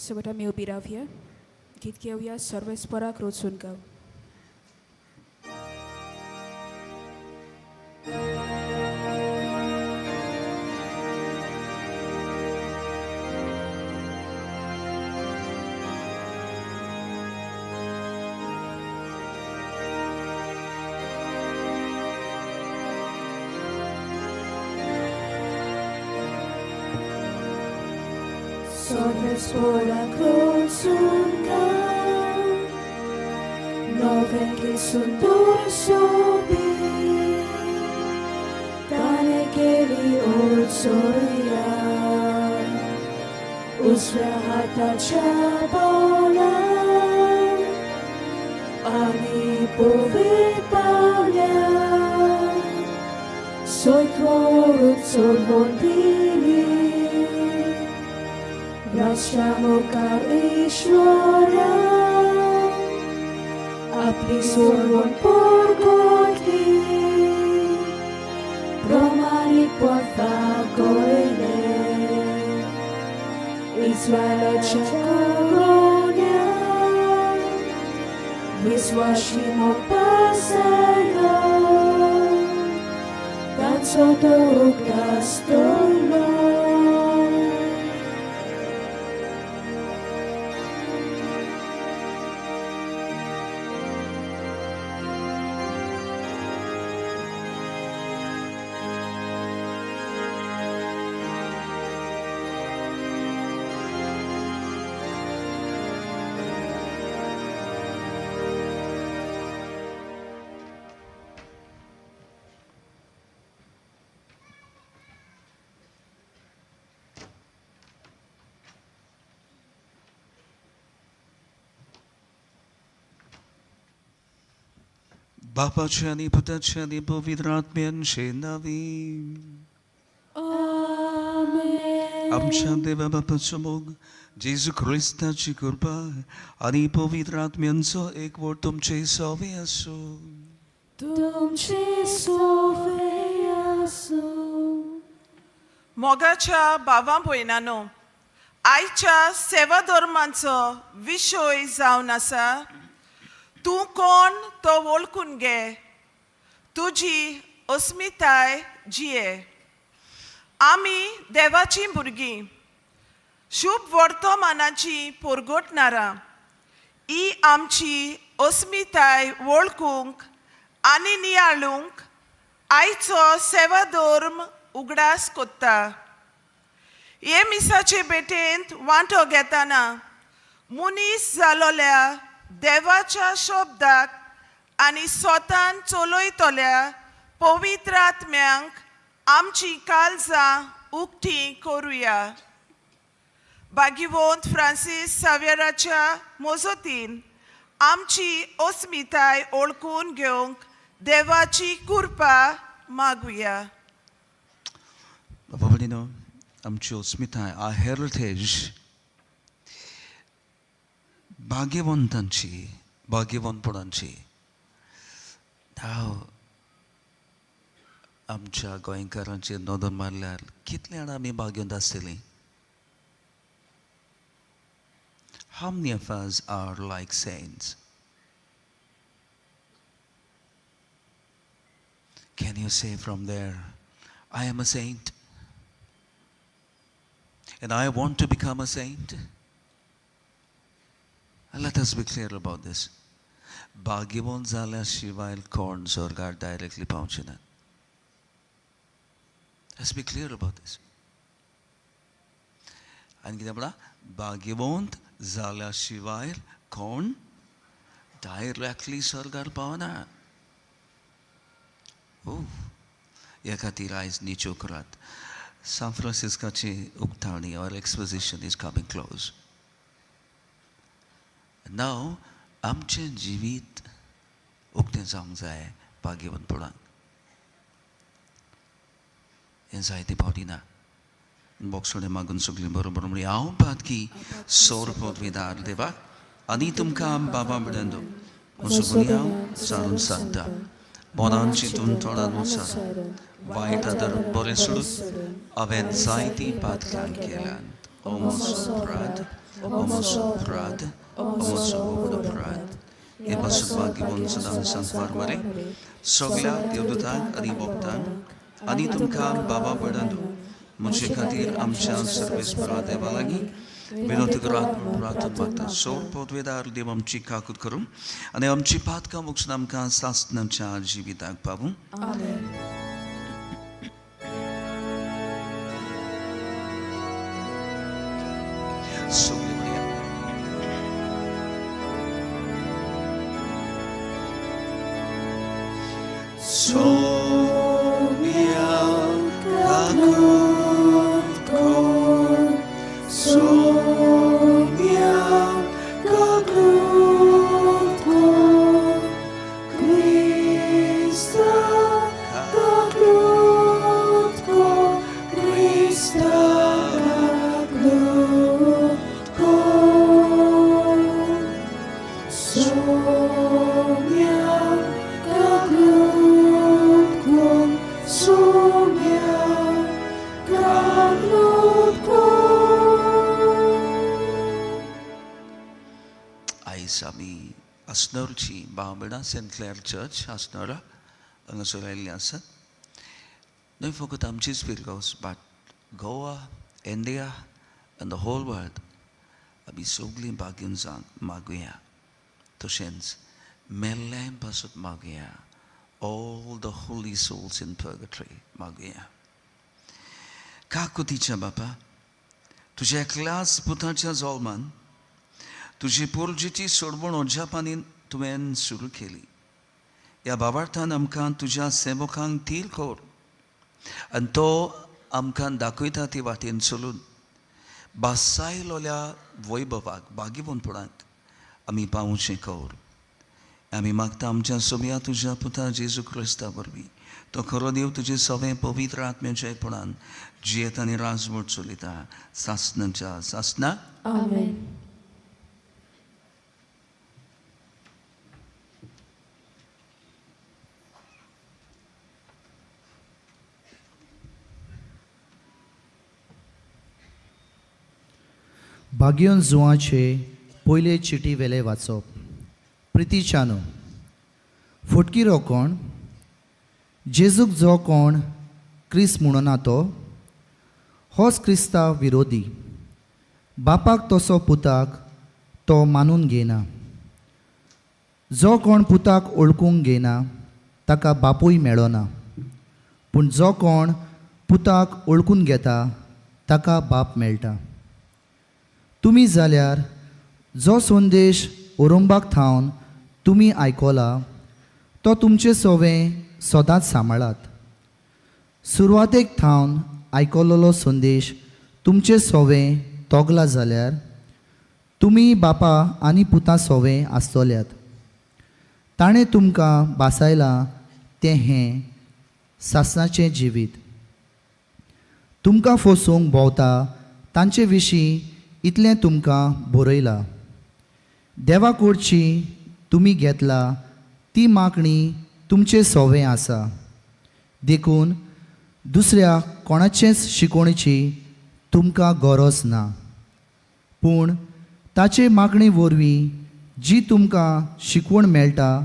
सोबत आमी उबी रावया, गीत घेवया, सर्वेस्पराक रोचून गाव. सर्वेस्पराक रोचून गाव, नवें गीत सुंदर सोबीत, ताणें केली ओचोया उजव्या हाताच्या बोलान आनी पवित्र पावल्यान सोयत व्हरून चलवून दिली राष्ट्रा मुखार ईश्वरा आपली सोडवण परगटली, प्रमाणीकपण दाखयलें इस्रायलाच्या घराण्याक विस्वाशी मोग पासायलो, ताचो तो उगडास दवरलो. बापाच्या आनी पुताच्या आनी पवित्र आत्म्यांचे नांवी. आमेन. आमच्या देवा बापाचो मोग, जेजू क्रिस्ताची कृपा आनी पवित्र आत्म्यांचो एकवट तुमचे सवे आसूं. तुमचे सोवे आसूं. मोगाच्या भावा भयणानो, आयच्या सेवा धर्माचो विशय जावन आसा, तूं कोण तो वळखून घे, तुजी अस्मिताय जिये. आमी देवाचीं भुरगीं, शुभ वर्तमानाची परगटणारां. ही आमची अस्मिताय वळखूंक आनी नियाळूंक आयचो सेवा धर्म उगडास कोत्ता. हे मिसाचे भेटेंत वांटो घेतना मनीस जालोल्या देवाच्या शब्दाक आनी स्वतान चलयतल्या पवित्र आत्म्यांक आमची काळजां उक्ती करुया. भाग्यवंत फ्रांसीस सावेराच्या मजतीन आमची अस्मिताय ओळखून घेवंक देवाची कृपा मागुया. बाबा भयणीनो, आमची अस्मिताय, आर हेरिटेज, भाग्यवंतांची, भाग्यवंतपणांची. हांव आमच्या गोंयकारांचेर नदर मारल्यार कितले जाणां आमी भाग्यवंत आसतलीं? How many of us are like saints? Can you say from there, "I am a saint and I want to become a saint"? Let us be clear about this. भाग्यवंत जाल्या शिवाय कोण स्वर्गार डायरेक्टली पावचे नात. Let's be clear about this. आनी कितें म्हणा, भाग्यवंत जाल्या शिवाय कोण डायरेक्टली स्वर्गार पावना. ओ ह्या खातीर आयज निचो करात. सान फ्रांसिस्काची उक्तावणी or exposition is coming close now. आमचें जिवीत उक्तें जावंक जाय भाग्यवंतपणान. हें जायते फावटी ना. बोगसोडे मागून सगळीं बरोबर म्हणली, हांव पातकी सोर पदवीदार देवाक आनी तुमकां बाबा भयणांनो, म्हजो गुन्यांव सारून सांगता. मनान चिंतून, तोंडान उच्चारून, वायट आदर बरें सोडून हांवें जायतीं पातकां केल्यात. ओ म्हजो अपराध, ओ म्हजो अपराध, ओ म्हजो व्हड अपराध. हे पासत भाग्यवंत सदां सांतवार मरे, सगळ्या देवदूतांक आनी भक्तांक आनी तुमकां बाबा भयणांनो म्हजे खातीर आमच्या सर्वेस्परा देवा लागीं विनोद करात म्हूण प्रार्थना मागता. सोड पदवेदार देव आमची काकूत करूं आनी आमची पातकां मुक्षून आमकां सासणाच्या जिविताक पावूं. आमेन. सगळीं म्हणया. सोम्या काकूत कर, सोम्या काकूत कर, क्रिस्ता काकूत कर, क्रिस्ता काकूत कर. Sonia kaklukon, Sonia kaklukon. आयज आमी अस्नोरची भाव सेंट क्लेअर चर्च अस्नोरा हांगासर आयिल्ली आसात. न्हय फकत आमचीच पिरगांवस but Goa, India and the whole world आमी सगळीं भाग्यून जावन मागुया. तशेंच मेल्ल्यां पासत मागुया, all the holy souls in purgatory मागुया. काकुतीच्या बापा, तुज्या एकल्याच पुताच्या जल्मान तुजी पोरजेची सोडवण अजापांनी तुवें सुरू केली. ह्या बाबार्थान आमकां तुज्या सेवकांक थीर कर आनी तो आमकां दाखयता ती वाटेन चलून बासायलोल्या वैभवाक भाग्यवंतपणाक आमी पावोवचें कर. आमी मागता आमच्या सोम्या तुज्या पुता जेजू क्रिस्ता वरवीं, तो खरो देव तुजे सवें पवित्र आत्म्याच्या एकपणान जियेत आनी राजवट चलयता सासणाच्या सासना. आमेन. भाग्योन जुवाचे पयले चिटी वेले वाचप. प्रितीच्यानो, फटकिरो कोण जेजूक जो कोण क्रिस्त म्हणना तो होच क्रिस्ता विरोधी. बापाक तसो पुताक तो मानून घेयना. जो कोण पुताक ओळखूंक घेयना ताका बापूय मेळना, पूण जो कोण पुताक ओळखून घेता ताका बाप मेळटा. तुमी जाल्यार जो संदेश ओरंबाक थावन तुमी आयकला तो तुमचे सवें सदांच सांबाळात. सुरवातेक थावन आयकलोलो संदेश तुमचे सवें तोगला जाल्यार तुमी बापा आनी पुता सवें आसतल्यात. ताणें तुमकां बासायलां तें हें सासणाचें जिवीत. तुमकां फसोवंक भोंवता तांचे विशीं इतलें तुमकां बरयलां. देवा कडची तुमी घेतला ती मागणी तुमचे सवें आसा, देखून दुसऱ्या कोणाचेच शिकोवणेची तुमकां गरज ना. पूण ताचे मागणे वरवीं जी तुमकां शिकवण मेळटा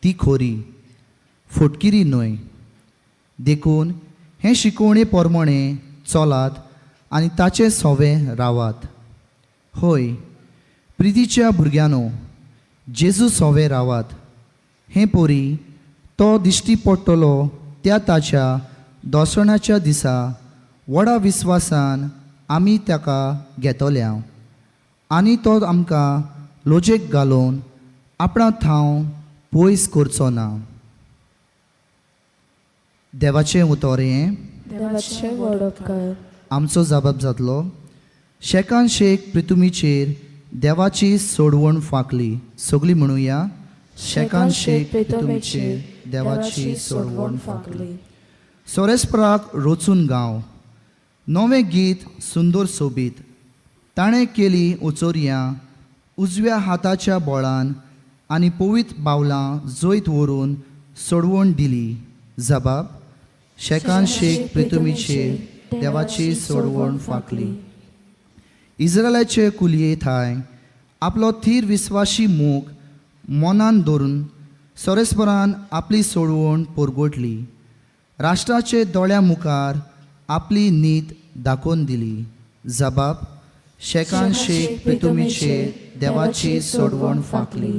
ती खरी, फटकिरी न्हय. देखून हे शिकवणे प्रमाणे चलात आनी ताचे सवें रावात. हय प्रितीच्या भुरग्यांनो, जेजू सवें रावात. हे पोरी तो दिश्टी पडटलो त्या ताच्या दर्शनाच्या दिसा व्हडा विस्वासान आमी ताका घेतल्या आनी तो आमकां लोजेक घालून आपणा थावन पयस करचो ना. देवाचें उतर हें. देवाचें व्हड उपकार. आमचो जबाब जातलो. शेकान शेक प्रितुमीचेर देवाची सोडवण फांकली. सगळीं म्हणुया, शेकान शेक प्रितुमीचेर देवाची सोडवण फांकली. सोरेस्पराक रोचून गांव नवें गीत सुंदर सोबीत. ताणें केली उचोरयां उजव्या हाताच्या बोळान आनी पवित्र बावलां जैत व्हरून सोडवण दिली. जबाब, शेकान शेक प्रितुमीचेर देवाची सोडवण फांकली. इस्रायलाचे कुलये थाय आपलो थीर विस्वाशी मोग मनान धरून सोरेस्परान आपली सोडवण परगटली. राष्ट्राचे दोळ्या मुखार आपली नीत दाखोवन दिली. जबाब शेकान शेक प्रितुमीचेर देवाची सोडवण फांकली.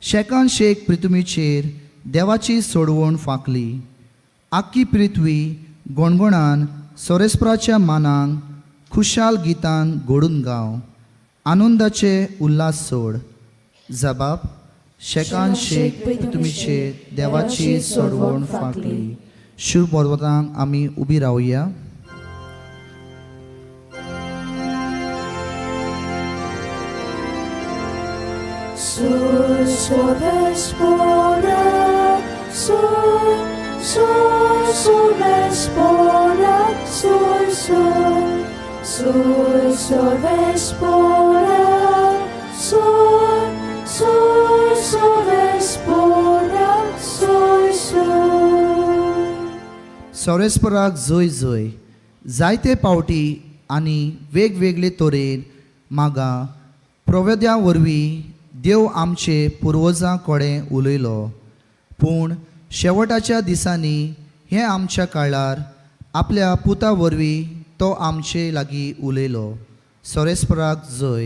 शेकान शेक पृथ्वीचेर देवाची सोडवण फांकली. आख्खी पृथ्वी गणगणान सोरेस्पराच्या मानांक खुशाल गितान घडून गाव. आनंदाचे उल्हास सोड. जबाब शेकान शेक पृथ्वीचेर देवाची सोडवण फांकली. शुभ पर्वतांक आमी उबी रावया. Sur sorvespora, sur, sur, sorvespora, sur, sur, sur, sorvespora, sur, sur, sorvespora, sur, sur. सोरेस्पराक जय जय. जायते पावटी आनी वेगवेगळे तरेन मागा प्रवेद्या वरवीं देव आमचे पुर्वजां कडेन उलयलो, पूण शेवटाच्या दिसांनी हे आमच्या काळार आपल्या पुता वरवीं तो आमचे लागीं उलयलो. सोरेस्पराक जय.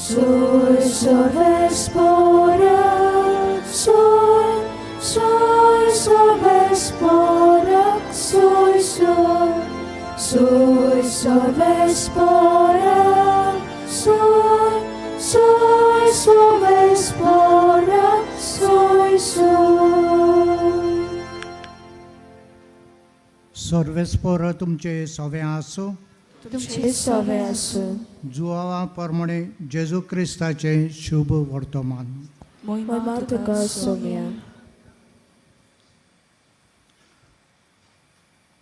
Sur sorvespora, sur, sur, sorvespora, sur, sur, sur, sorvespora, sur, sur, sorvespora, sur, sur. सर्वेस्पोर तुमचे सवें आसूं. तुमचे सवे आसूं. जुआवा प्रमाणे जेजू क्रिस्ताचें शुभ वर्तमान. महिमा तुका सोम्या.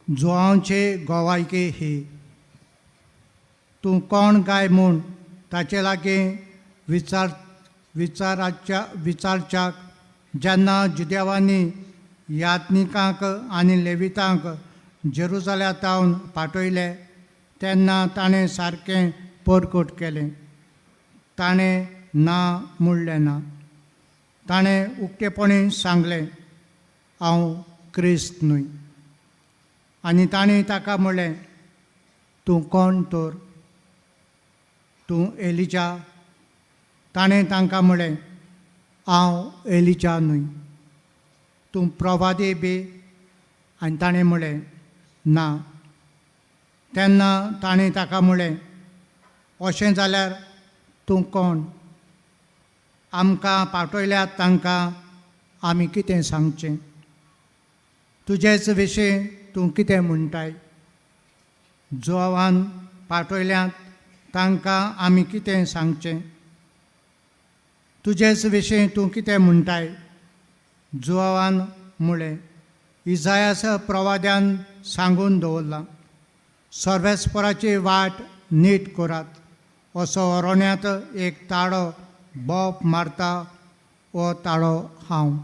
जुआंवचे गोवायके ही तूं कोण काय म्हूण ताचे लागीं विचार विचाराच्या विचारच्याक जेन्ना जुदेवांनी यात्निकांक आनी लेवितांक जेरुजाल्या तावन पाठयले तेन्ना ताणें सारकें परकट केलें. ताणें ना म्हणलें ना. ताणें उक्तेपणी सांगलें, हांव क्रिस्त न्हय. आनी ताणें ताका म्हणलें, तूं कोण तर? तूं एलिजा? ताणें तांकां म्हणलें, हांव एलिजा न्हय. तूं प्रवादी बी? आनी ताणें म्हणलें, ना. तेन्ना ताणें ताका म्हणलें, अशें जाल्यार तूं कोण? आमकां पाठयल्यात तांकां आमी कितें सांगचें? तुजेच विशीं तूं कितें म्हणटाय? जुआवान पाठयल्यात तांकां आमी कितें सांगचें? तुजेच विशीं तूं कितें म्हणटाय? जुआवान म्हणलें, इजायास प्रवाद्यान सांगून दवरलां, सर्वेस्पराची वाट नीट करात, असो अरण्यांत एक ताळो बोप मारता हो ताळो हांव.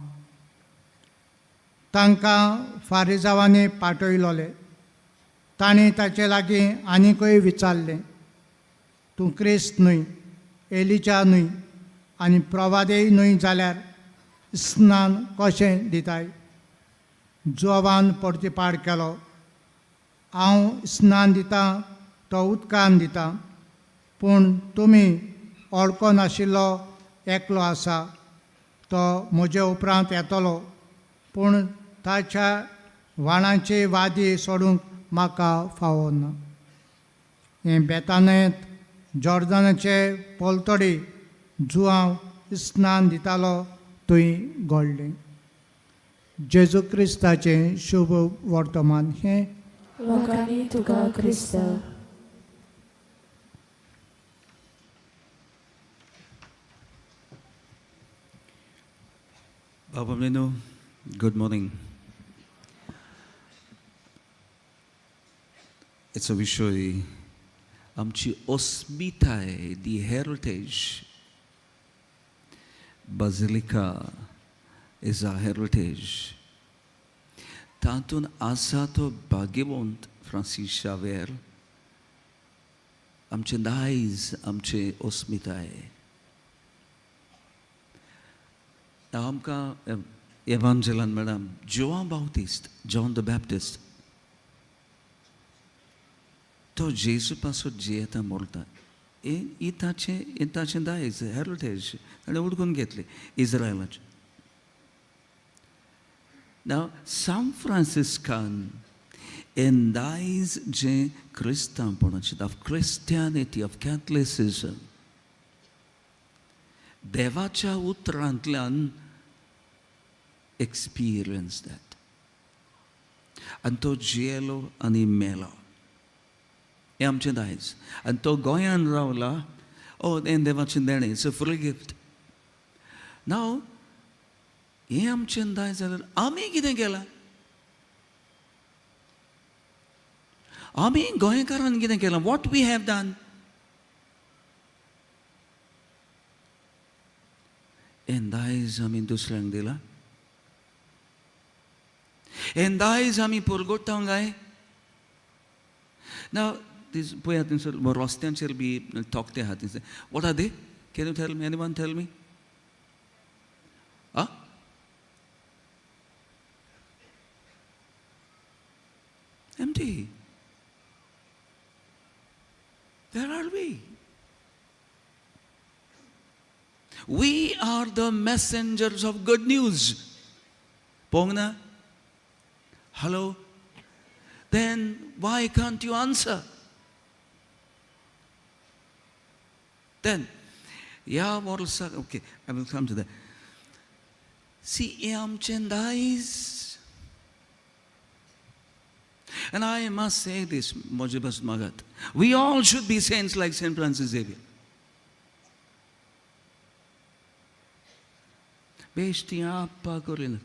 तांकां फारिजावांनी पाठयलोले. तांणी ताचे लागीं आनीकय विचारलें, तूं क्रिस्त न्हय, एलिजा न्हय आनी प्रवादेय न्हय जाल्यार स्नान कशें दिताय? जुआवान परतिपाड केलो, हांव स्नान दितां तो उदकान दिता, पूण तुमी वळखो नाशिल्लो एकलो आसा, तो म्हजे उपरांत येतलो, पूण ताच्या व्हाणाची वादी सोडूंक म्हाका फावो ना. हें बेतानेंत जॉर्दनाचे पलतडी जुआंव स्नान दितालो थंय घडलें. जेजू क्रिस्ताचें शुभ वर्तमान हें. लोकांनी तुका क्रिस्ता. Baba Mleno, good morning. याचो विशय आमची अस्मिताय, दी heritage. Basilica is a heritage. तातूंत आसा तो भाग्यवंत फ्रांसीस शावेर आमचें दायज, आमचें अस्मिताय. आमकां एवांजेलान मेळ्ळा जोआं बावतिस्त, जॉन the Baptist, तो जेजू पासून जियेता मोरता. हें ताचें दायज, हेरिटेज ताणें उडकून घेतलें इस्रायलाचें. नाव सान फ्रांसिस्कान हें दायज जें क्रिस्तांवपणाचें, ऑफ क्रिस्टियानिटी, ऑफ कॅथलिसिजम, देवाच्या उतरांतल्यान एक्सपिरियन्स that. आनी तो जियेलो आनी मेलो. हें आमचें दायज. आनी तो गोंयान रावला, ओ हें देवाचें देणें, it's a free gift. नाव हें आमचें दायज जाल्यार आमी कितें केलां? आमी गोंयकारान कितें केलां? What we have done? हें दायज आमी दुसऱ्यांक दिलां? हें दायज आमी पुरगोट्टा काय? Now, this पळयात थंयसर रस्त्यांचेर बी तोखते आहा थंयसर. What are they? Can you tell me? Anyone tell me? Ah? Empty. Where are we? We are the messengers of good news. पळोवंक ना? Hello? Then why can't you answer? Then, ह्या वर्साक, okay, I will come to that. See, हें आमचें दायज. And I must say this, म्हजे पासून मागात. We all should be saints like Saint Francis Xavier. बेश्टी आपा करिना.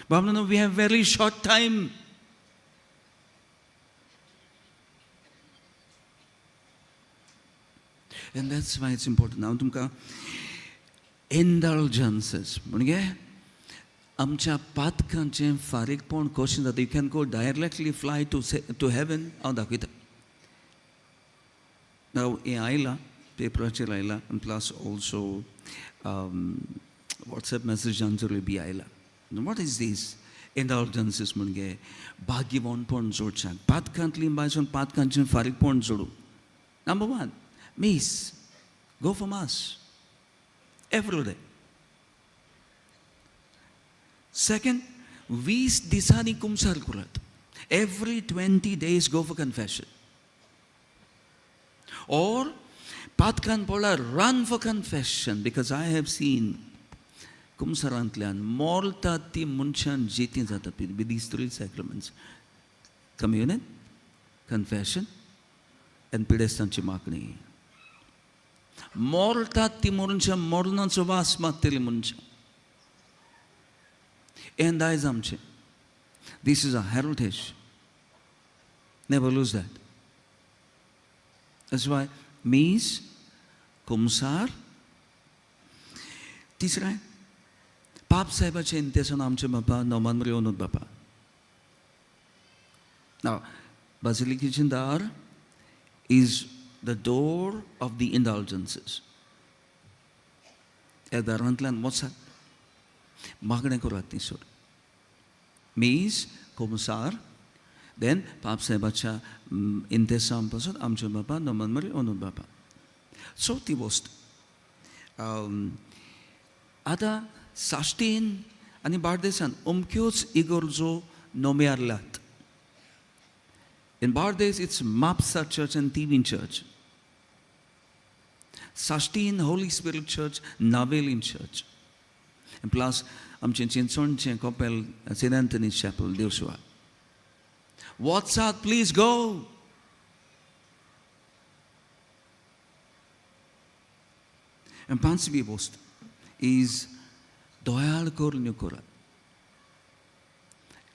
बाबा, we have very short time. And that's why it's important. हांव तुमकां indulgences म्हणजे आमच्या पातकांचें फारीकपण कशें जाता. You can go directly fly to heaven. हांव दाखयता. नाव हें आयलां, पेपराचेर आयलां, आनी प्लस ऑल्सो वॉट्सएप मॅसेजांचेरूय बी आयलां. What is these indulgences म्हणजे भाग्यवंतपण जोडच्याक, पातकांतली भायसून पातकांचें फारीकपण जोडूं. Number 1, miss. Go for mass every day. Second, 20 दिसांनी कुमसार करात. Every 20 days go for confession. Or पातकान पडल्यार run for confession, because I have seen कुमसारांतल्यान मोरतात ती मनशान जितीं जातात with these 3 sacraments, communion, confession आनी पिडेस्तांची मागणी. मोरतात ती मनशां, मरणाचो वास मारतली मनशां. हें दायज आमचें. This is a heritage. Never lose that. That's why मीस, कुमसार. तिसरें, पाप साहेबाचें इंतेसान आमचे बापा नोमान मरियोनूत बापा. Now, बासिलिकेचें दार is the door of the indulgences. ह्या दारांतल्यान वचात, मागणें करात थंयसर. मीस, कुमसार, देन पाप साहेबाच्या इंतेसांव पासून आमचे बापा नोमान मरियोनूत बापा. चवथी वस्त, आतां साश्टीन आनी बार्देसान अमक्योच इगर्जो नोम्यारल्यात. In Bardez, it's Mapsa Church and Tivin Church. Sashtin Holy Spirit Church, Navelim Church. And plus, आमचें चिंचोणचें कपेल, Saint Anthony's Chapel, Devsuva. वचात, please go. And पांचवी वस्त is दयाळ करून करात.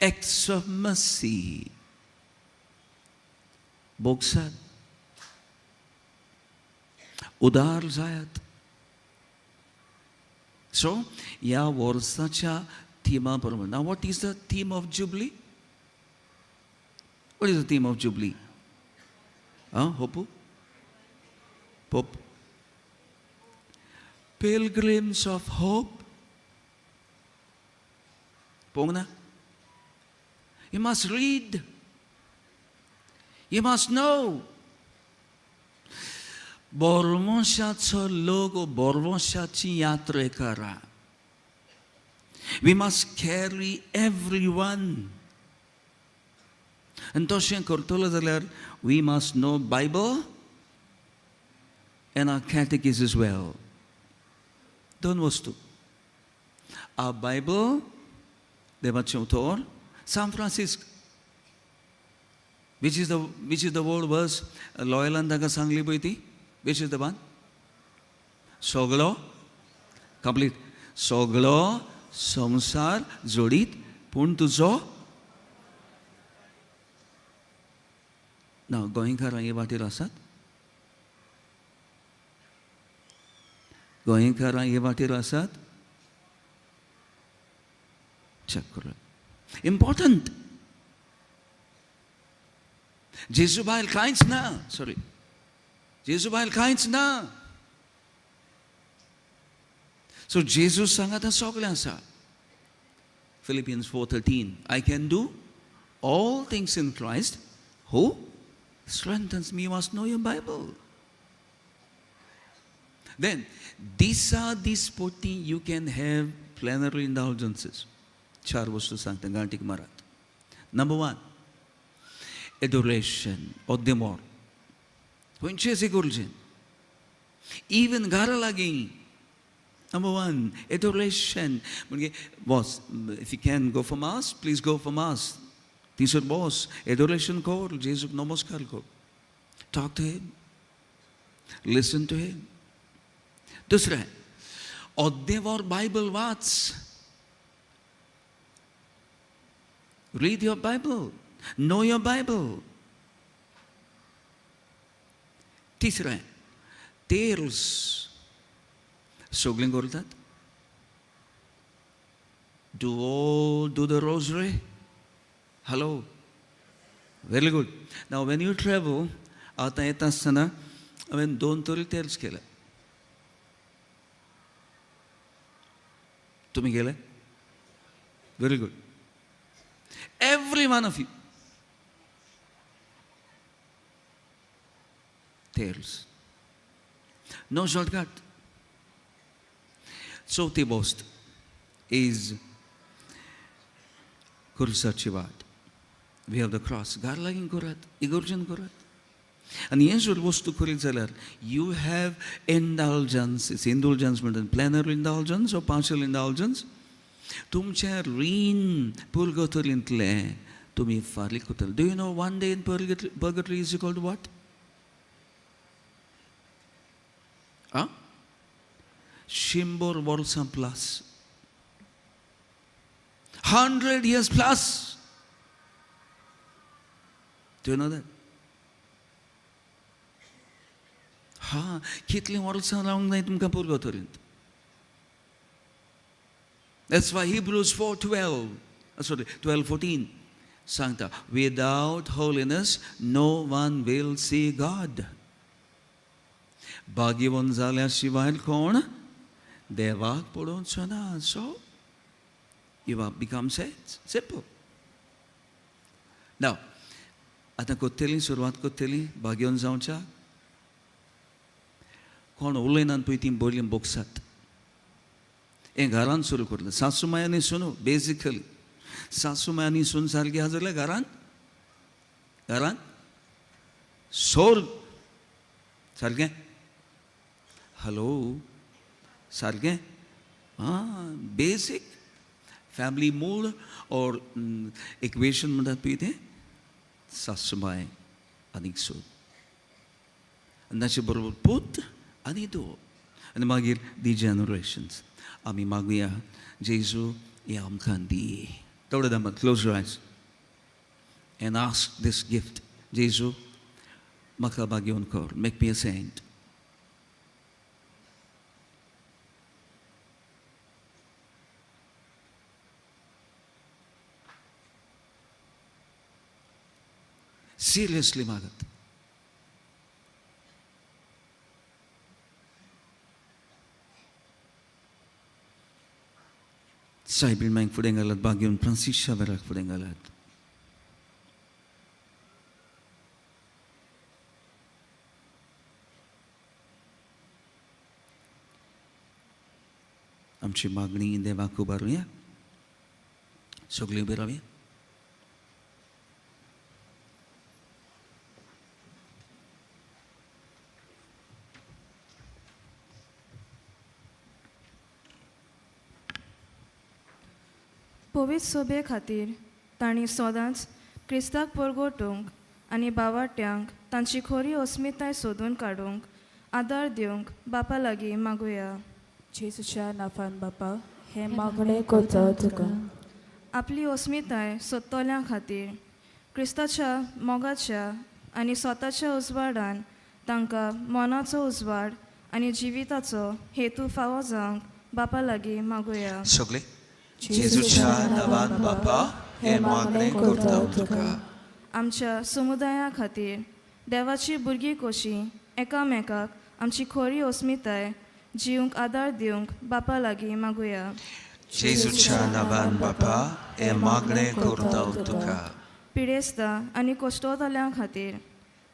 Acts of mercy. बोगसात, उदार जायात. सो ह्या वर्साच्या थिमा प्रमाण. Now what is the theme of Jubilee? What is the theme of Jubilee? आं, Hope Pope, Pilgrims of Hope. पळोवंक ना? You must read. You must know. बोरवंशाचो लोक, बोरवंशाची यात्रेकारां. We must carry everyone. आनी तशें करतलो जाल्यार we must know Bible and our catechism well. दोन वस्तू, आ बायबल, देवाचें उतर. San Francis, which is the word verse लॉयलान ताका सांगली पळय ती? Which is the one? सगळो कंप्लीट, सगळो संवसार जोडीत पूण तुजो ना. गोंयकारां हे वाटेर आसात? गोंयकारां हे वाटेर आसात? चॅक करा. इम्पॉर्टंट. जेजू भायर कांयच ना. सॉरी, जेजू भायर कांयच ना. सो जेजू सांगात सगळें आसा. Philippians 4:13, I can do all things in Christ who strengthens me. You must know your Bible. Then, दिसा दिसपट्टी you can have plenary indulgences. चार वस्तू सांगता, गांठीक मारात. नंबर वन, एडोरेशन, ओद्देमोर. खंयचेच इगोर्जेन, इवन घरा लागीं. नंबर वन, एडोरेशन म्हणजे boss, if you can go for mass, please go for mass. थंयसर बॉस, एडोरेशन कर, जेजूक नमस्कार कर. Talk to him, listen to him. दुसरें, अद्देवर बायबल वाच. Read your Bible. Know your Bible. तिसरें, तेर्स सगळीं करतात. Do all do the rosary? Hello? Very good. Now when you travel, आतां येता आसतना हांवें दोन तरी तेर्स केले. तुमी केले? Very good. Every one of you. Terce. No shortcut. चवथी वस्त is खुर्साची वाट. We have the cross. घर लागीं करात, इगर्जेन करात. आनी हें जर वस्तू करीत जाल्यार you have indulgence. Indulgence म्हणटात प्लेनरी इंडल्जन्स ओ पार्शल इंडल्जन्स. तुमचें रीण पुर्गतरींतलें तुमी फारीक करतले. Do you know one day in purgatory is equal to what? आ 100 वर्सां plus, 100 years plus. Do you know that? हा, कितलीं वर्सां रावंक जाय तुमकां पुर्गतरींत. That's why Hebrews 4:12, sorry, 12:14 सांगता, without holiness no one will see God. भाग्यवंत जाल्या शिवाय कोण देवाक पळोवचो ना. So you have become saints. Simple. Now, आतां करतली, सुरवात करतली भाग्यवंत जावच्या. कोण उलयनात पळय ती बरीं बोगसात. हें घरान सुरू करता सासू माय आनी सुनो. बेजिकली सासू माय आनी सून सारकी आसा जाल्यार घरान घरान सोर सारकें. हॅलो, सारकें. आं, बेसीक फॅमिली मूळ ऑर इक्वेशन म्हणटात पळय तें, सासूमाय आनी सून आनी ताचे बरोबर पूत आनी धूव आनी मागीर दी जनरेशन्स. आमी मागुया, जेजू हे आमकां दी. थोडे दमत, close your eyes and ask this gift. जेजू, म्हाका भाग्यवंत कर. Make me a saint. Seriously मागात. सायबीण मांयक फुडें घालात, बागेवन फ्रांसीस शावेराक फुडें घालात. आमची मागणी देवाक उबारुया. सगळीं उबी रावया. पवित्र सोबे खातीर तांणी सदांच क्रिस्ताक परगटूंक आनी बावाट्यांक तांची खरी अस्मिताय सोदून काडूंक आदार दिवंक बापा लागीं मागुया. जेजूच्या नांवान बापा हें मागणें करता तुका. आपली अस्मिताय सोदतल्यां खातीर क्रिस्ताच्या मोगाच्या आनी स्वताच्या उजवाडान तांकां मनाचो उजवाड आनी जिविताचो हेतू फावो जावंक बापा लागीं मागुया. सगळे जेजूच्या नांवान बापा हें मागणें करता तुका. आमच्या समुदाया खातीर देवाची भुरगीं कशीं एकामेकाक आमची खरी अस्मिताय जिवंक आदार दिवंक बापा लागीं मागुया. जेजूच्या नांवान बापा हें मागणें करता तुका. पिडेस्तां आनी कोश्टोतल्यां खातीर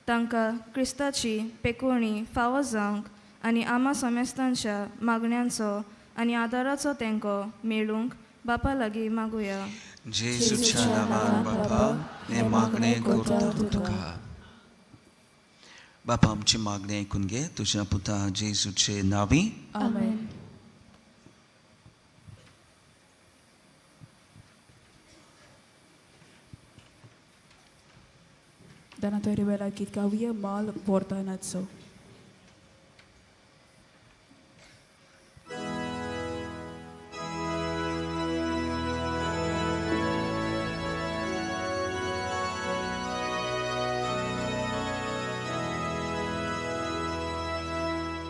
तांकां क्रिस्ताची पेकोवणी फावो जावंक आनी आमा समेस्तांच्या मागण्यांचो आनी आदाराचो तेंको मेळूंक बापा लागीं मागुया. जेजूच्या नांवान बापा हें मागणें करता तुका. बापा आमची मागणें आयकून घे तुज्या पुता जेजूचे नांवी. आमेन. दाना वेळा गीत गावया माल वरदानाचो.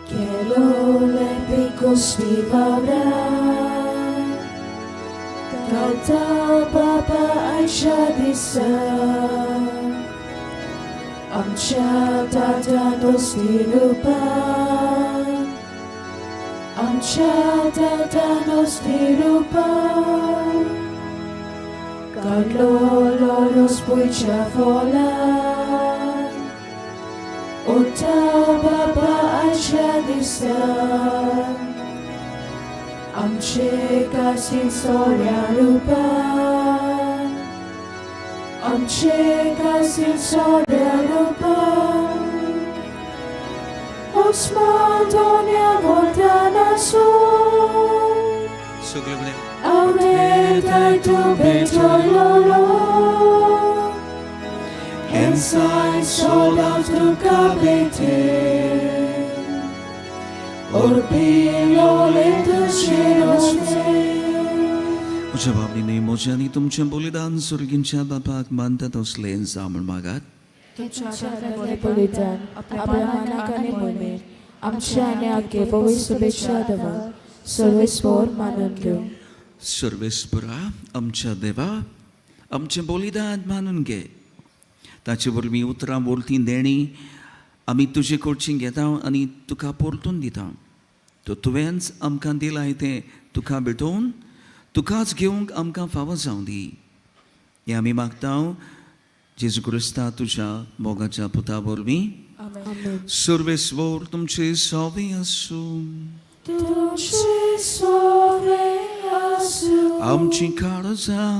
Che l'epico stivavra Canta Papa Aisha disa Amcha tata nos dirupa Amcha tata nos dirupa Carlo loros puicha vola Ota Baba Aisha disa Amche kasin soria rupa Amche kasin soria rupa Osmadonia voltana su सगळे म्हणया. Audeta tu petrololo Ensai sola tu capete Orpilo le tu म्हज्या बाबीने म्हजें आनी तुमचें बलिदान सुर्गींच्या बापाक मानता तसलें जावं म्हूण मागात. तुमच्या हातांतलें बलिदान आपल्या मानाक आनी मोहिमेर आमच्या आनी आगे पवित्र शुभेच्छा देवाक सर्वेस्पोर मानून घेवं. सर्वेस्परा आमच्या देवा आमचें बलिदान मानून घे. ताचे वरवीं उतरां वरतीं देणी आमी तुजे कडची घेता आनी तुका परतून दिता. तो तुवेंच आमकां दिलाय तें तुका भेटोवन तुकाच घेवंक आमकां फावो जावं दी. हें आमी मागता जेजू क्रिस्ता तुज्या मोगाच्या पुता वरवीं. आमेन. सर्वेस्वर तुमचे सवे आसूं. तुमचे सोवे आसूं. आमची काळजां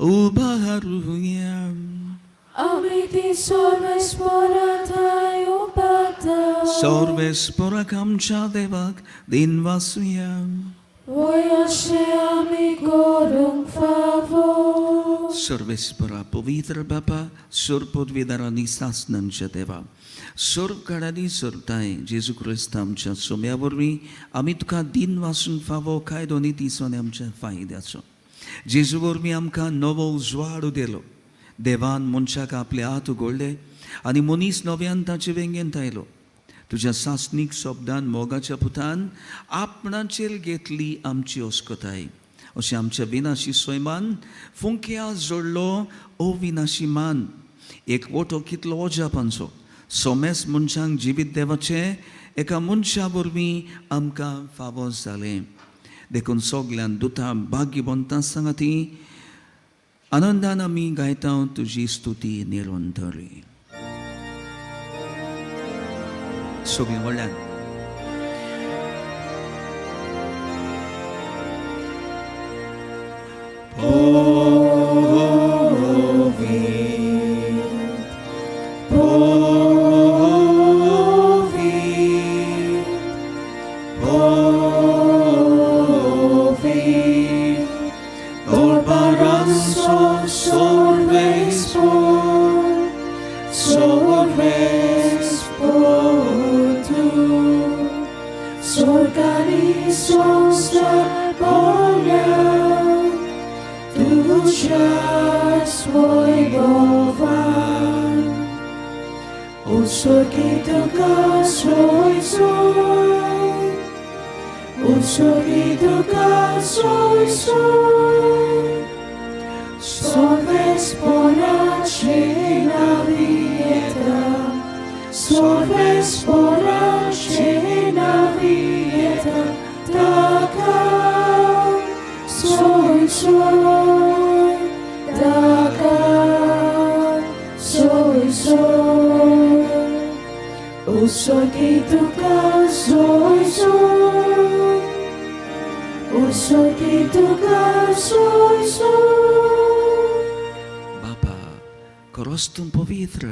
उबारुया. आमी ती सर्वेस्पोरांत उबारता. सर्वेस्पराक आमच्या देवाक दिन वासुया. वय अशें आमी करूंक फावो. सर्वेस्परा पवित्र बापा सर्वपदवीदारांनी सासनांच्या देवा सर्व काळांनी सर्वताय जेजू क्रिस्त आमच्या सोम्या वरवीं आमी तुका दिन वासूंक फावो कायदो नितीचो आनी आमच्या फायद्याचो. जेजू वरवीं आमकां नवो उजवाड दिलो. देवान मनशाक आपले हात उगडले आनी मनीस नव्यान ताचे वेंगेंत आयलो. तुज्या सासणीक शब्दान मोगाच्या पुतान आपणाचेर घेतली आमची अस्कताय. अशें आमच्या विनाशी सैमान फुंकया जोडलो अविनाशी मान. एक वोटो कितलो अजापांचो सोमेस मनशांक जिवीत देवाचें एका मनशा वरवीं आमकां फावो जालें. देखून सगल्यान दुता भाग्यवंतां सांगाती आनंदान आमी गायता तुजी स्तुती निरंतरी. सगळीं व्हडल्यान. बापा खरोच तूं पवित्र,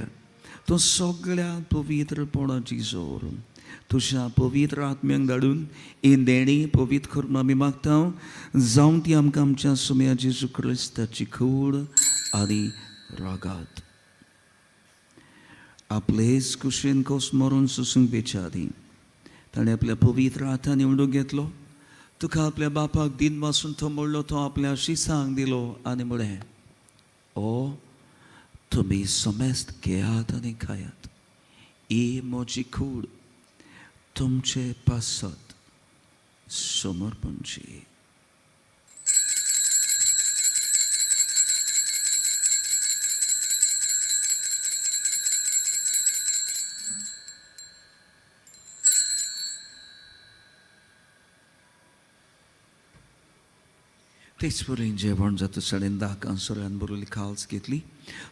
तूं सगळ्या पवित्रपणाची जोर. तुज्या पवित्र आत्म्यांक धाडून ही देणी पवित्र करून आमी मागता जावं ती आमकां आमच्या सुम्या जेजू क्रिस्ताची कूड आनी रागात. आपलेच कुशीन कोस मरून सोसूंक बेच्या आदीं ताणें आपल्या पवित्र हातान निवडून घेतलो. तुका आपल्या बापाक दिन वासून तो मोडलो, तो आपल्या शिसांक दिलो आनी म्हळें, ओ तुमी समेस्त घेयात आनी खायात, ही म्हजी कूड तुमचे पासत समर्पणची. तेच परी जेवण जाता साडे 10 कांसोऱ्यान बरोवली खाल्स घेतली.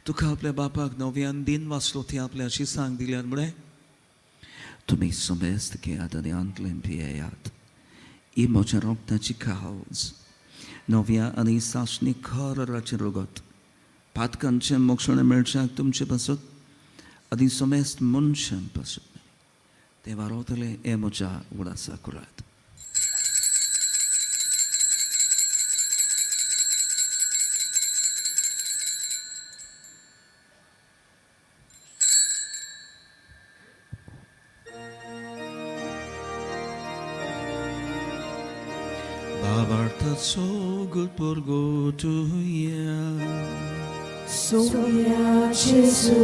तुका आपल्या बापाक नव्यान दिन वाचलो, ती आपल्या शिसांक दिल्यान म्हळें, तुमी समेस्त घेयात आनी आंतलें पियेयात, ही म्हज्या रोगताची खाल्स, नव्या आनी सासणी खराचें रोगत, पातकांचें मोक्षणें मेळच्याक तुमचे पासत आनी समेस्त मनशां पासत तें वारवतलें हें म्हज्या उडासा करात. Sogul purgotuia Soya Jesu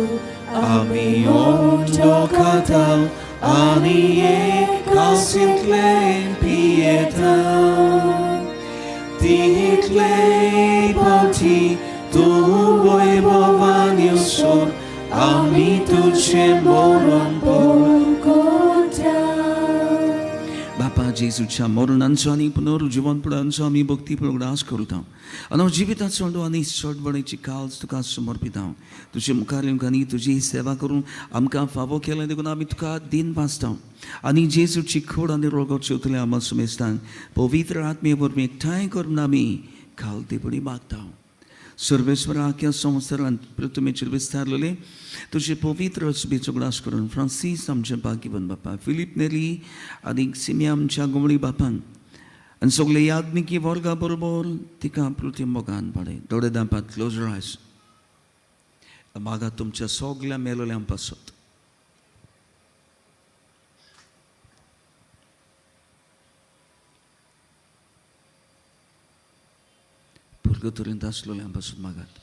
ami ondo katal ani e calcintlen pieta title pauti tu voivovani sur ami tuce moron Porgota. बापा जेजूच्या मरणांचो आनी पुनर्जिवनपणांचो आमी भक्ती प्रगडास करता आनी जिविताचो आनी चडवणीची काल्स तुका समर्पिता. तुजे मुखार येवंक आनी तुजी सेवा करून आमकां फावो केलें देखून आमी तुका दिन वाचता आनी जेजूची खोड आनी रोगो चेवतले आमा सुमेस्तान पवित्र आत्मे वरवीं एकठांय करून आमी खालतेपणी मागता. सर्वेश्वरा आख्या संवसारांत पृथ्वीचेर विस्तारलेले तुजे पवित्र सुबेचो ग्लास करून फ्रांसीस आमच्या भाग्यवन बापा, फिलीप नेली आनी सिमिया आमच्या गोमळी बापान आनी सगळे याज्ञिकी वर्गा बरोबर तिका पृथ्वी मोगान पाडे. दोळे दांपात, क्लोज आयज. मागा तुमच्या सगल्या मेलोल्यां पासत. पुर्गतुरींत आसलोल्यां पासून मागात.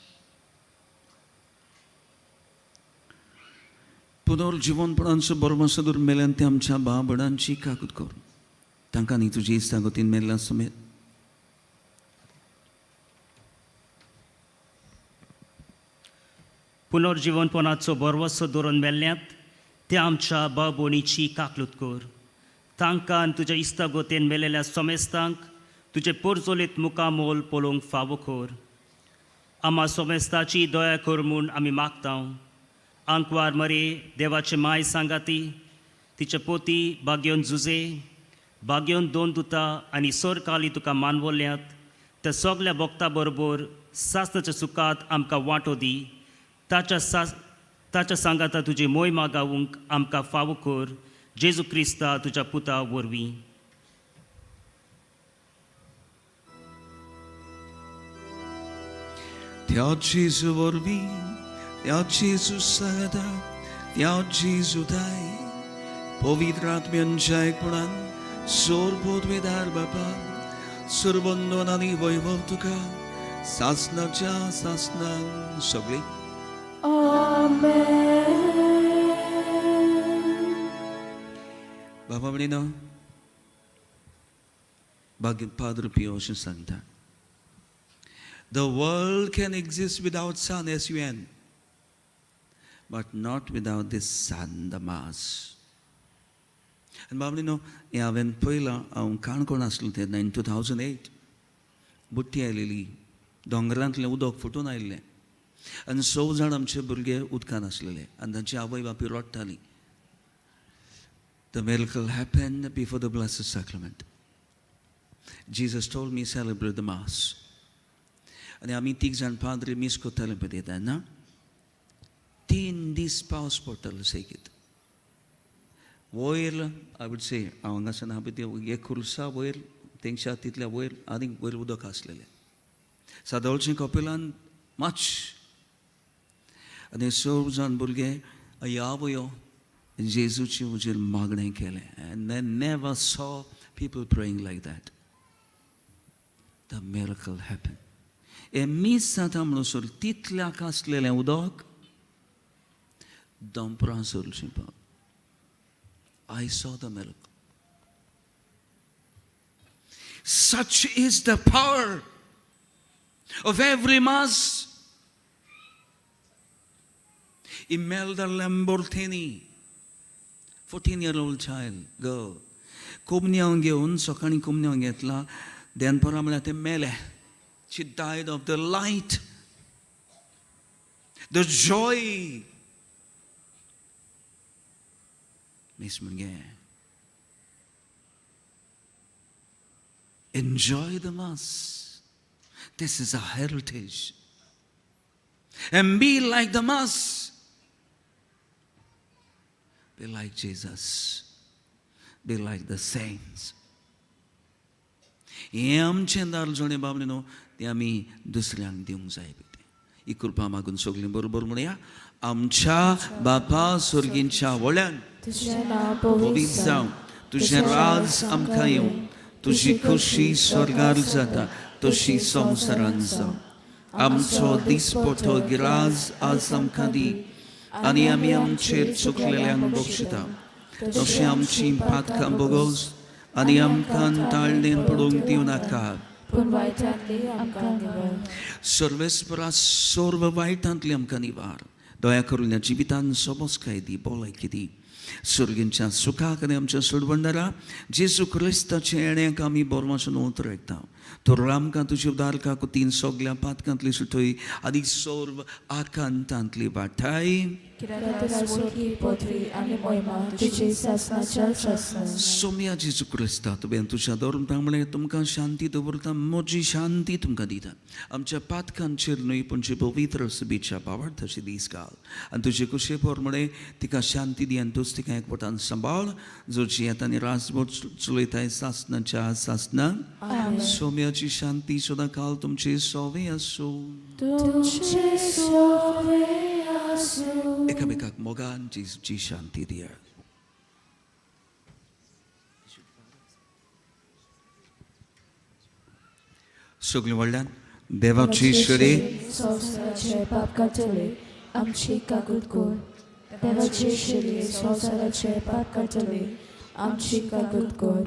पुनर्जिवनपणांचो बरोबर मेल्यान ते आमच्या भाव भयणांची काकूत कर, तांकां न्ही तुजी इस्तागतीन मेल्ल्या समेत पुनर्जिवनपणाचो भरवसो दवरून मेल्ल्यात त्या आमच्या भाव भयणीची काकलूत कर. तांकां आनी तुज्या इश्टागोतेन मेलेल्या सोमेस्तांक तुजे पोरजोलीत मुखामोल पळोवंक फावो कर. आमा सोमेस्ताची दया कर म्हूण आमी मागता. आंकवार मरे देवाचे माय सांगाती, तिचे पोती बागयोन जुजे, बागयोन दोन दुता आनी सरकाली तुका मानवल्यात त्या सगल्या भक्ता बरोबर सासणाच्या सुखात आमकां वांटो दी. ताच्या सांगाता तुजी मोय मागावूंक आमकां फावो कर, जेजू क्रिस्ता तुज्या पुता वरवीं. त्या जेजू वरवीं, त्या जेजू सांगाता, त्या जेजू दाय पवित्र आत्म्यांच्या एकपणान सोरपोतवेदार बापा, सुरबंदन आनी वैभव तुका सासणाच्या सासणां सगळीं. बाबा म्हणिना, बागी पाद्र पियो अशें सांगता, The world can exist without sun, S-U-N, but not without this sun, the mass. आनी बाबा न्हू, हें हांवें पळयलां. हांव काणकोण आसलो तेन्ना इन 2008, बुट्टी आयलेली, दोंगरांतलें उदक फुटून आयिल्लें आनी स जाण आमचे भुरगे उदकान आसलेले आनी तांची आवय बापूय रडटाली. The miracle happened before the Blessed Sacrament. Jesus told me, celebrate the Mass. आनी आमी तीग जाण पाद्री मीस करताले पळय तेन्ना 3 दीस पावस पडटालो सेगीत वयर. I would say, हांव हांगासर आहा पळय ते एक खुर्सा वयर, तेंगशा तितल्या वयर आनीक वयर उदक आसलेलें सादोळचें कपेलान माच. आनी सर्व जाण भुरगे आवयो जेजूचे हुजीर मागणें केलें. And I never saw people praying like that. The miracle happened. हें मीस जाता म्हणसर तितल्याक आसलेलें उदक दोंपरां सरचें पाव. I saw the miracle. Such is the power of every Mass. Imelda Lamborghini, 14-year-old child, girl, कोमन्यांव घेवन सकाळीं कोमन्यांव घेतला, देनपरां म्हळ्यार तें मेलें. She died of the light, the joy. मीस म्हणजे enjoy the Mass. This is a heritage. And be like the Mass. Be like Jesus. Be like the saints. हें आमचें दारजोणें बाबले न्हू, तें आमी दुसऱ्यांक दिवंक जाय. तें ही कृपा मागून सगळीं बरोबर म्हणया, आमच्या बापा सर्गींच्या व्हडल्यान, तुजें नांव पवित्र पवित्र जावं, तुजें राज आमकां येवं, तुजी खुशी स्वर्गार जाता तशी संवसारान जावं. आमचो दिसपटो गिराज आज आमकां दी आनी आमी आमचेर चुकलेल्यांक बक्षिता तशें आमची पातकां बोगोस आनी आमकां ताळणेन पडूंक दिवं नाका, पूण वायटांतली आमकां निवार. सर्वेस्परा, सर्व वायटांतली आमकां निवार. दया करून ह्या जिवितान सोबसकाय दी, भलायकी दी, सर्गींच्या सुखाक आनी आमच्या सोडवणदारा जेजू क्रिस्ताचे येण्याक आमी बोरमासून उतरयता. तर आमकां तुजी उदार कुतीन सगल्या पातकांतली सुटय आनी सर्व आकांतांतली वाटाय. कित्याक तर स्वर्गी पदवी आनी मोहिमा तुजी सासणाच्या सासणा. सोम्या जेजू क्रिस्ता, तुवें तुज्या धर्म प्रमाणे तुमकां शांती दवरता, म्हजी शांती तुमकां दिता. आमच्या पातकांचेर न्हय, पूण जे पवित्र सभेच्या भावार्थाची दीस घाल आनी तुजे कुशे प्रमाणे तिका शांती दी आनी तूच तिका एकवटान सांबाळ, जो जियेता आनी राजवट चलयताय सासणाच्या सासणां. सोम्याची शांती सदां काल तुमचे सोवे आसूं. तुमचे सोवे आसूं. एकामेकाक मोगान जेजूची शांती दिया. सगळीं व्हडल्यान, देवाची शरी संवसाराचे पाप काडटले, आमची काकूत कर. देवाचे शेळये, संवसाराचे पाप काडटले, आमची काकूत कर.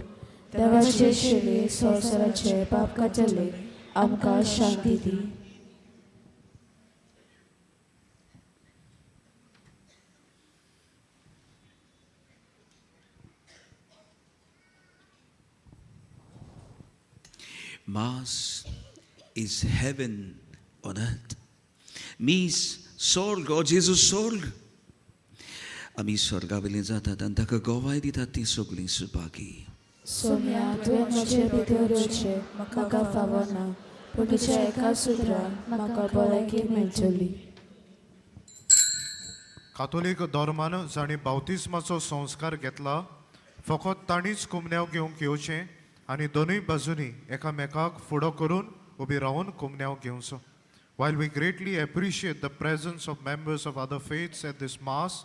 देवाचे शेळये, संवसाराचे पाप काडटले, आमकां शांती दी. Mass is heaven on earth. मीस सोर्ग, हो जेजू सोर्ग. आमी स्वर्गा वयलीं जातात आनी ताका गोवाय दितात तीं सगळीं सुभागी. सोम्या, तुवें म्हजे भितर येवचें म्हाका फावना, पूण तुज्या एका सुत्रान म्हाका भलायकी मेळटली. कातोलीक धर्मान जांणी बावतिज्माचो संस्कार घेतला फकत तांणीच कुमन्यांव घेवंक येवचें आनी दोनूय बाजूंनी एकामेकाक फुडो करून उबी रावन कुमन्यांव घेवचो. While we greatly appreciate the presence of members of other faiths at this Mass,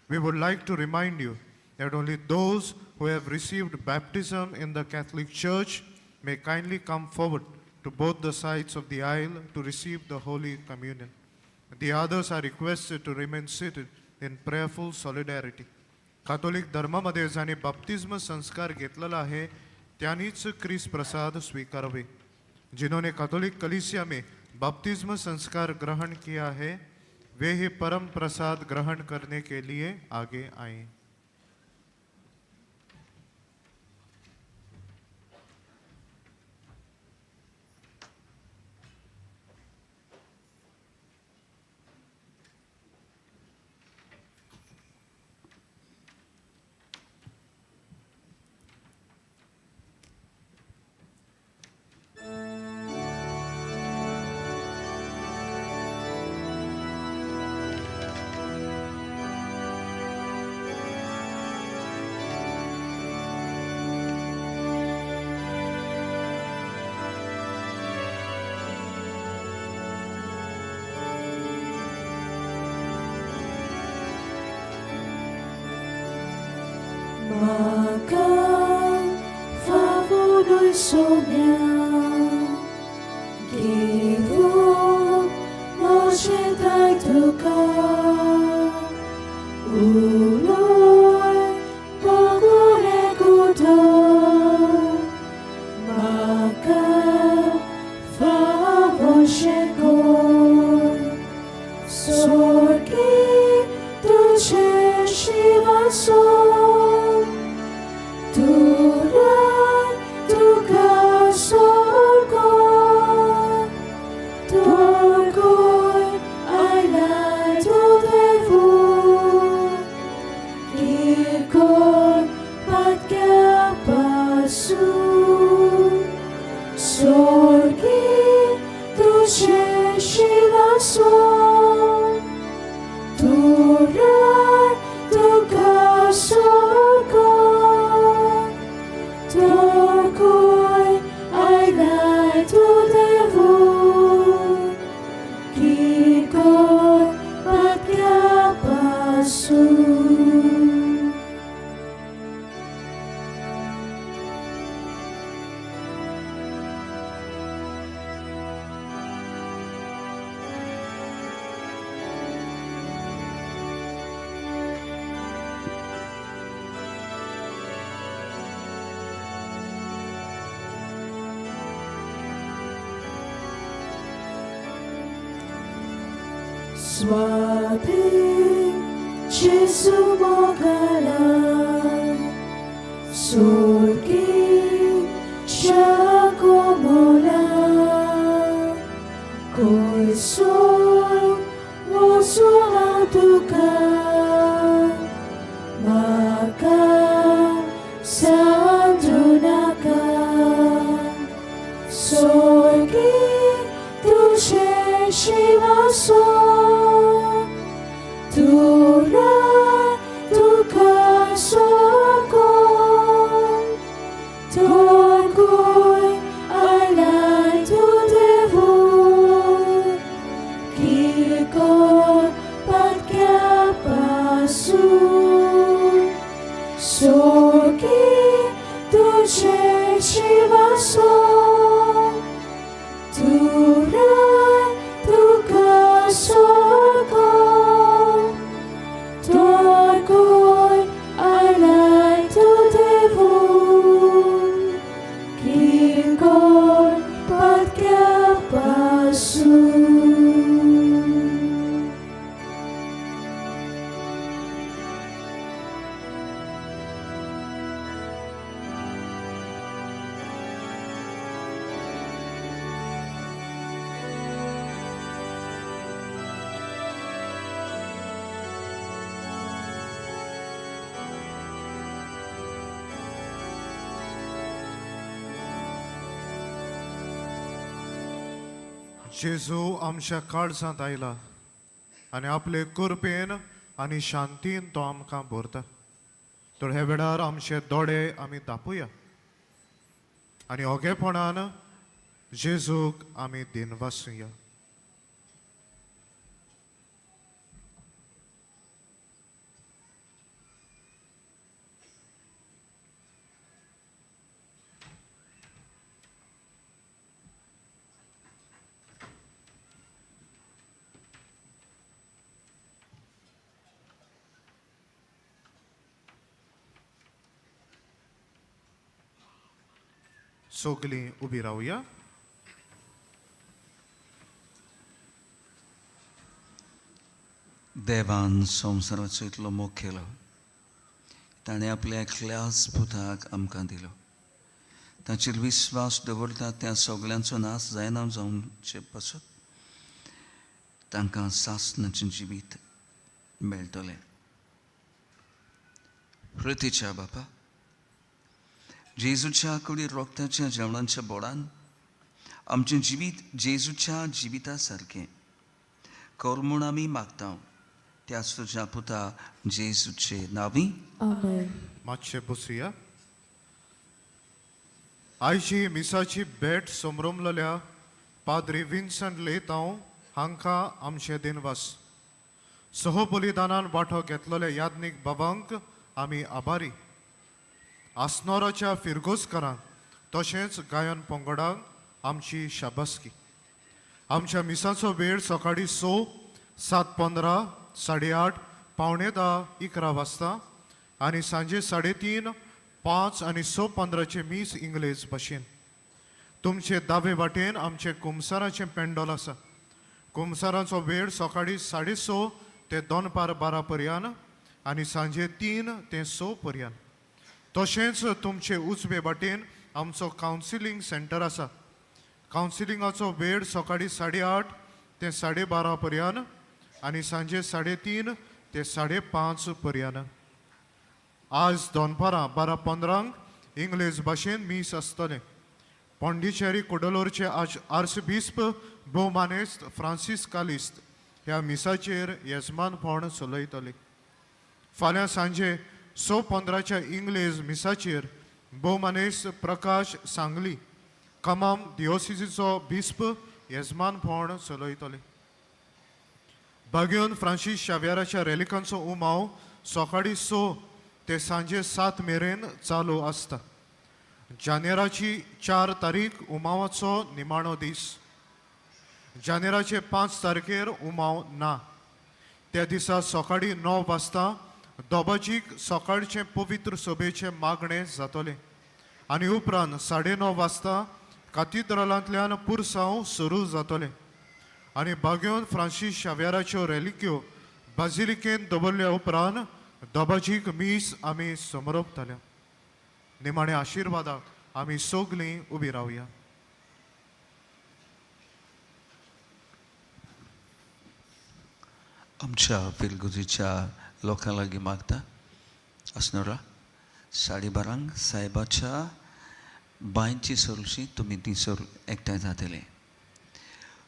we would like to remind you that only those who have received baptism in the Catholic Church may kindly come forward to both the sides of the aisle to receive the Holy Communion. The others are requested to remain seated in prayerful solidarity. Catholic धर्मामध्ये ज्यांनी बाप्तिज्म संस्कार घेतलेला आहे त्यांनीच क्रिस प्रसाद स्वीकारावे. जिन्होंने Catholic कलीसिया में बपतिस्म संस्कार ग्रहण किया है, वे ही परम प्रसाद ग्रहण करने के लिए आगे आए. म्हाका फावोनूय सोम्या घेवूं म्हजें दाय तुका, उलोय मोगुरे गुदो, म्हाका फावोशें कोर, सोर्गी तुजें शिवासो, तुराय तुका सोर्गो, तोरकोय आयलाय तूं देवू, किरकोळ पातक्या पासून, सोर्गी तुजें शिवासो, तुराय तुका सोर्गो, तोरकोय आयलाय तूं देवू, किरकोळ पातक्या पासून. Suave Gesù mogala, sorgi Giacomola, coi sol tuka, maka sandunaka, sorgi tuche shivaso, तुराय तुका सोर्गो, तोरकोय आयलाय तूं देवू, किरकोळ पातक्या पासून, सोर्गी तुजें शिवासो, तुराय तुका सोर्गो, जेजू आमच्या काळजांत आयला आनी आपले कृपेन आनी शांतीन तो आमकां भरता. तर ह्या वेळार आमचे दोळे आमी दापुया आनी ओगेपणान जेजूक आमी दिनवासुया. सगलीं उबी रावया. देवान संवसाराचो इतलो मोग केलो, ताणें आपल्या एकल्याच पुताक आमकां दिलो. ताचेर विस्वास दवरता त्या सगल्यांचो नाश जायना जावचे पासत तांकां सासणाचें जिवीत मेळटलें. प्रतीच्या बापा, जेजूच्या कुडी रोगताच्या जेवणाच्या बोडान आमचें जिवीत जेजूच्या जिविता सारकें कर म्हूण आमी मागता, त्याच तुज्या पुता जेजूचे नांवी. आमेन. मातशें बसुया. आयची मिसाची भेट समरमलेल्या पाद्री विन्सन लेतांव हांकां आमचे दिनवास. सहबलिदानान वांटो घेतलेल्या याज्ञीक बाबांक आमी आभारी. आसनोराच्या फिरगोजकारांक तशेंच गायन पंगडांक आमची शाबासकी. आमच्या मिसाचो वेळ सकाळीं 6, 7:15, 8:30, 9:45, 11 वाजता आनी सांजे 3:30, 5 आनी 6:15 मीस इंग्लेज भाशेन. तुमचे दावे वाटेन आमचें कुमसाराचें पेंडोल आसा. कुमसाराचो वेळ सकाळीं 6:30 ते दनपार 12 पर्यंत आनी सांजे 3 ते 6 पर्यंत. तशेंच तुमचे उजवे वाटेन आमचो कावन्सिलींग सेंटर आसा. कावन्सिलिंगाचो वेळ सकाळीं 8:30 ते 12:30 पर्यंत आनी सांजे 3:30 ते 5:30 पर्यंत. आज दनपारां 12:15 इंग्लेज भाशेन मीस आसतलें. पॉंडिचेरी कुडलोरचे आर्सबिस्प भोवमानेस्त फ्रांसीस कालिस्त ह्या मिसाचेर येजमानपण चलयतले. फाल्यां सांजे 6:15 इंग्लेज मिसाचेर भोवमानेस्त प्रकाश सांगली कमाम दिओसिजीचो बिस्प येजमानपण चलयतले. बागेवन फ्रांसीस शाव्याराच्या रेलिकांचो उमाव सकाळीं 6 ते सांजे 7 मेरेन चालू आसता. जानेराची 4 तारीख उमावाचो निमाणो दीस. जानेराचे 5 तारखेर उमाव ना. त्या दिसा सकाळीं 9 वाजता दोबाजीक सकाळचें पवित्र सभेचें मागणें जातलें आनी उपरांत 9:30 वाजता कातिद्रालांतल्यान पुरसांव सुरू जातलें आनी बागेवन फ्रांसीस शाव्याराच्यो रेलिक्यो बाजिलिकेन दवरल्या उपरांत दोबाजीक मीस आमी समरोपतले. निमाणे आशिर्वादाक आमी सगलीं उबी रावया. आमच्या फिरगुजीच्या लोकां लागीं मागता आसनोरा 12:30 सायबाच्या बांयची सोरशी तुमी ती सोर एकठांय जातले.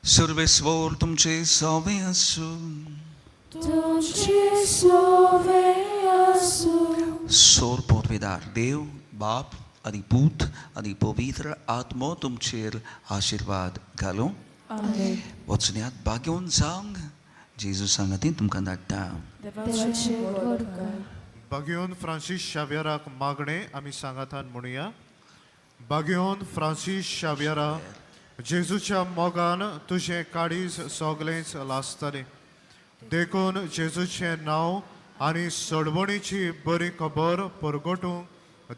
सर्वेस्वर तुमचे सवे आसूं. तुमचे सोवे आसूं. सोर पोरवेदार देव बाप आनी पूत आनी पवित्र आत्मो तुमचेर आशिर्वाद घालूं. आमेन. वचण्यात बागेवन जावंक जेजू सांगातीन तुमकां धाडटा. देवाचे व्हड उपकार. बागेवन फ्रांसीस शाव्याराक मागणें आमी सांगातान म्हणुया. बागेवन फ्रांसीस शाव्यारा, जेजूच्या मोगान तुजें काळीज सगलेंच लासतलें, देखून जेजूचें नांव आनी सडवणीची बरी खबर परगटूंक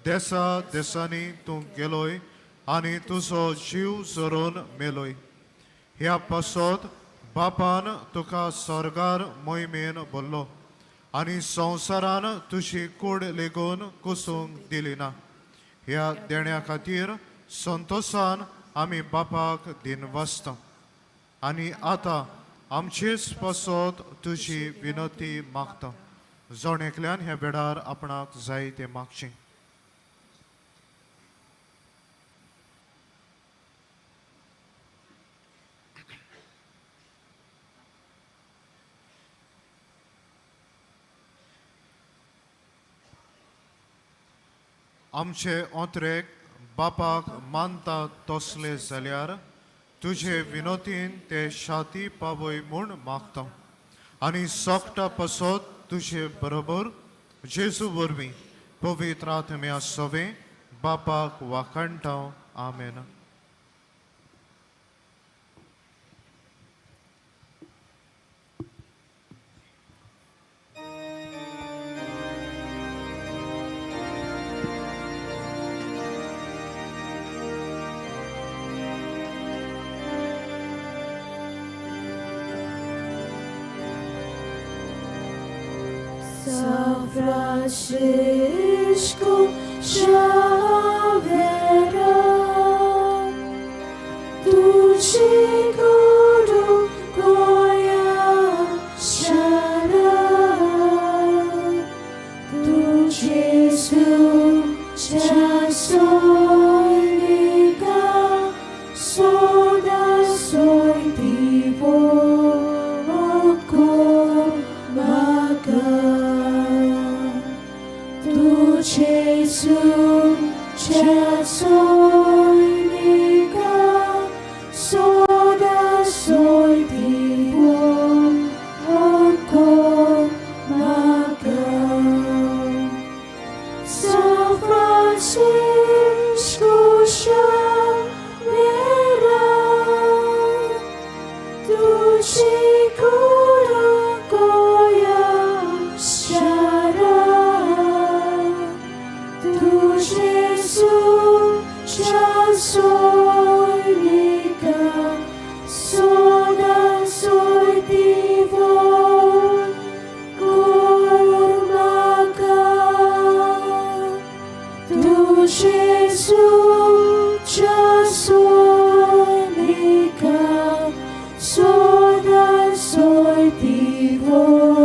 देसा देसांनी तूं गेलोय आनी तुजो जीव झरोवन मेलोय. ह्या पासत बापान तुका सर्गार मोहिमेन भरलो आनी संवसारान तुजी कूड लेगून कुसूंक दिली ना. ह्या देण्या खातीर संतोसान आमी बापाक दिनवासता आनी आतां आमचेच पासत तुजी विनंती मागता. जण एकल्यान ह्या वेळार आपणाक जाय तें मागचें. आमचे ओंत्रेक बापाक मानता तसले जाल्यार तुजे विनोतीन ते शाती पावय म्हूण मागता आनी सोकटा पसत तुजे बरोबर जेजू वरवीं पवित्र आत्म्या सवें बापाक वाखाणटा. आमेन. São Francisco Xavier, tu te curo Goiás, tu Jesus já soy soda soy divoco maga. Tu Gesù, già soy nica, soda soy divoco maga. São Francisco Xavier, tu te curo Goiás, tu Jesus já soy nica, soda soy divor, curmaca. Tu Jesus já soy nica, soda soy divor.